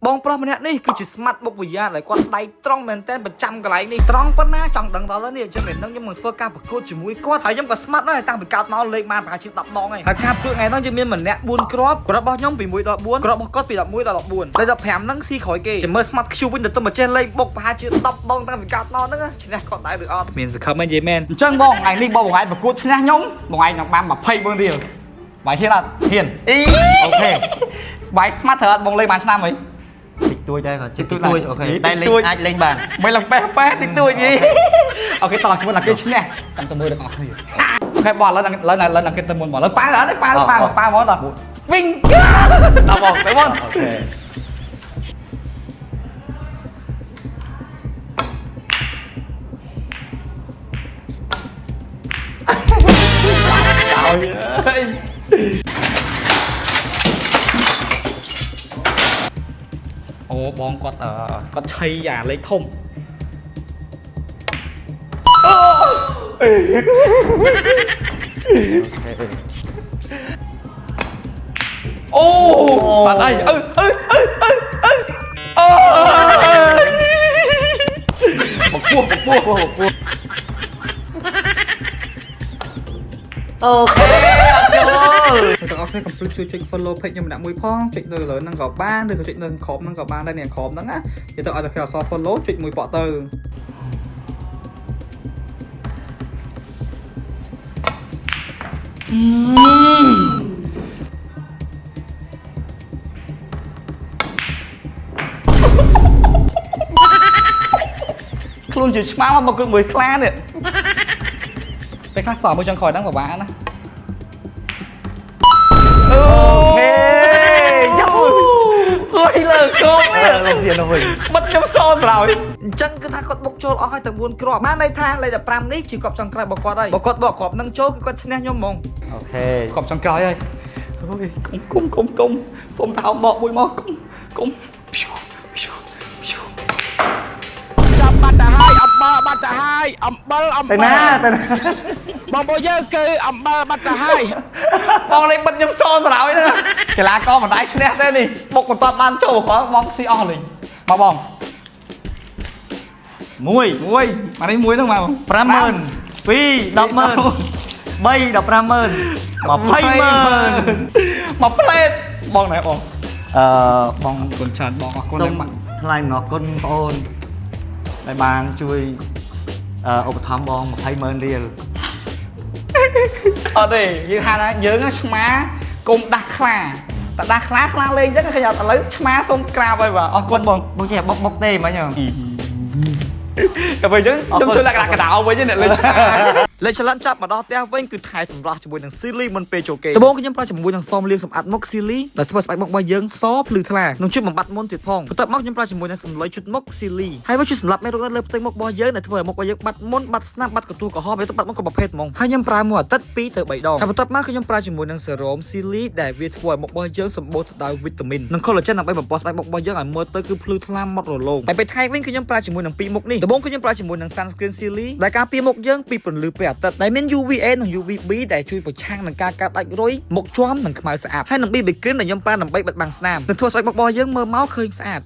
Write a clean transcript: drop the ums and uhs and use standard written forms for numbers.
បងប្រុសម្នាក់នេះគឺជាស្មាត់បុកវិញ្ញាណដែលគាត់ដៃត្រង់មែនទែនប្រចាំកន្លែងនេះត្រង់ប៉ុណ្ណាចង់ដឹងដល់ហើយនេះអញ្ចឹងពេលហ្នឹងខ្ញុំនឹងធ្វើការប្រកួតជាមួយគាត់ហើយខ្ញុំក៏ស្មាត់ដែរតាំងពីកើតមកលេខបានប្រហែលជា10ដងហើយហើយការប្រកួតថ្ងៃហ្នឹងយើងមានម្នាក់4គ្រាប់គ្រាប់របស់ខ្ញុំពី1ដល់4គ្រាប់របស់គាត់ពី11ដល់14លេខ15ហ្នឹងស៊ីក្រោយគេចាំមើលស្មាត់ខ្ជូវិញទៅទៅមកចេះលេខបុកប្រហែលជា10ដងតាំងពីកើតមកហ្នឹងឈ្នះគាត់ដែរឬអត់មានសង្ឃឹមទេនិយាយមែនអញ្ចឹងបងថ្ងៃនេះបងបងឯងប្រកួតឈ្នះខ្ញុំបងឯងនឹងបាន24រៀលបាយហ៊ានអត់ហ៊ាន អី OK បាយស្មាត់ត្រូវអត់បងលេងបានឆ្នាំហី តិចតួចដែរគាត់ តិចតួច តិចតួច OK តែលេង តិចតួច អាចលេងបាន មិនឡើងប៉េះប៉េះតិចតួចនេះ OK តោះជាមួយដល់គេឈ្នះតាមទៅមើលទាំងអស់គ្នា OK បងឥឡូវឥឡូវឥឡូវគេទៅមុនបងឥឡូវប៉ាអត់ទេប៉ាប៉ាប៉ាហ្មងតោះវិញដល់បងទៅបង OK អើយអូបងគាត់គាត់ឆៃអាលេខធំអូបាត់អីអឺអឺអឺអឺអឺអូបកពោះបកពោះបកពោះ OK អត់ចូល ទាំងអស់គ្នាកុំភ្លេចជួយចុច follow page ខ្ញុំម្នាក់មួយផងចុចនៅលើហ្នឹងក៏បានឬក៏ចុចនៅក្រោមហ្នឹងក៏បានដែរនេះក្រោមហ្នឹងណានិយាយទៅឲ្យតែគេអក្សរ follow ចុចមួយប៉ក់ទៅខ្លួនជាឆ្មាមកគឺមួយខ្លានេះពេលខ្លះសល់មួយចុងក្រោយហ្នឹងពិបាកណា OK យោអើយលើកោនេះ លោកសៀនទៅវិញ បិទខ្ញុំសនក្រោយអញ្ចឹងគឺថាគាត់បុកចូលអស់ហើយទាំង4គ្រាប់បានន័យថាលេខ15នេះជាគ្រាប់ចុងក្រោយរបស់គាត់ហើយបើគាត់បុកគ្រាប់នឹងចូលគឺគាត់ឈ្នះខ្ញុំហ្មង OK គ្រាប់ចុងក្រោយហើយអូយគុំគុំគុំគុំសុំតោបកមួយមកគុំគុំព្យូព្យូព្យូ ចាប់បាត់ទៅហើយអំបិលបាត់ទៅហើយអំបិលអំបិល ទៅណាទៅណា បងប្អូនយើងគឺអំបិលបាត់ទៅហើយ បងលេខបិទខ្ញុំសនក្រោយហ្នឹងកីឡាករមិនដែរឈ្នះទេនេះបុកបន្ទាត់បានចូលគាត់បងស៊ីអស់លេងមកបង 1 មួយមកនេះមួយហ្នឹងមក 50000 2 100,000 3 150,000 200,000 មកផ្លេតបងណែបង អឺបង គុណច្រើនបងអរគុណ សូម ណាស់បាទ ថ្លែងអំណរគុណបងអូនដែលបានជួយឧបត្ថម្ភបង200,000រៀល អត់ទេយើងថាថាយើងឆ្មាគុំដាស់ខ្លាតែដាស់ខ្លាខ្លាលេងអញ្ចឹងឃើញអត់ឥឡូវឆ្មាសុំក្រាបហើយបាទអរគុណបង បងចេះបុកបុកទេមិញហ៎ តែពេលអញ្ចឹង អរគុណ ខ្ញុំជួយលក្ខណៈកដៅវិញអ្នកលេងឆ្មាលេងឆ្លាន់ចាប់មកដល់ផ្ទះវិញគឺថែសម្រស់ជាមួយនឹងស៊ីលីមុនពេលចូលគេដំបូងខ្ញុំប្រើជាមួយនឹងហ្វមលាងសម្អាតមុខស៊ីលីដែលធ្វើស្បែកមុខរបស់យើងសភ្លឺថ្លានិងជួយបំបត្តិមុនទៀតផងបន្ទាប់មកខ្ញុំប្រើជាមួយនឹងសម្លុយជូតមុខស៊ីលីហើយវាជួយសម្លាប់មេរោគនៅលើផ្ទៃមុខរបស់យើងដែលធ្វើឲ្យមុខរបស់យើងបាត់មុនបាត់ស្នាមបាត់កន្ទួលក្រហមហើយទៅបាត់មុនក៏ប្រភេទហ្មងហើយខ្ញុំប្រើមួយអាទិត្យ2ទៅ3ដងហើយបន្ទាប់មកខ្ញុំប្រើជាមួយនឹងសេរ៉ូមស៊ីលីដែលវាធ្វើឲ្យមុខរបស់យើងសម្បូរទៅដោយវីតាមីននិង collagen ដើម្បីបំផុសស្បែកមុខរបស់យើងឲ្យមើលទៅគឺភ្លឺថ្លាម៉ត់រលោងហើយពេលថ្ងៃវិញគឺខ្ញុំប្រើជាមួយនឹងពីរមុខនេះដំបូងគឺខ្ញុំប្រើជាមួយនឹង sunscreen Sealy ដែលការពារមុខយើងពីពន្លឺព្រះអាទិត្យដែលមាន UVA និង UVB ដែលជួយប្រឆាំងនឹងការកើតដាច់រុយមុខជាំនិងខ្មៅស្អាតហើយនឹង BB cream ដែលខ្ញុំប្រើដើម្បីបិទបាំងស្នាមនិងធ្វើស្បែកមុខរបស់យើងមើលមកឃើញស្អាត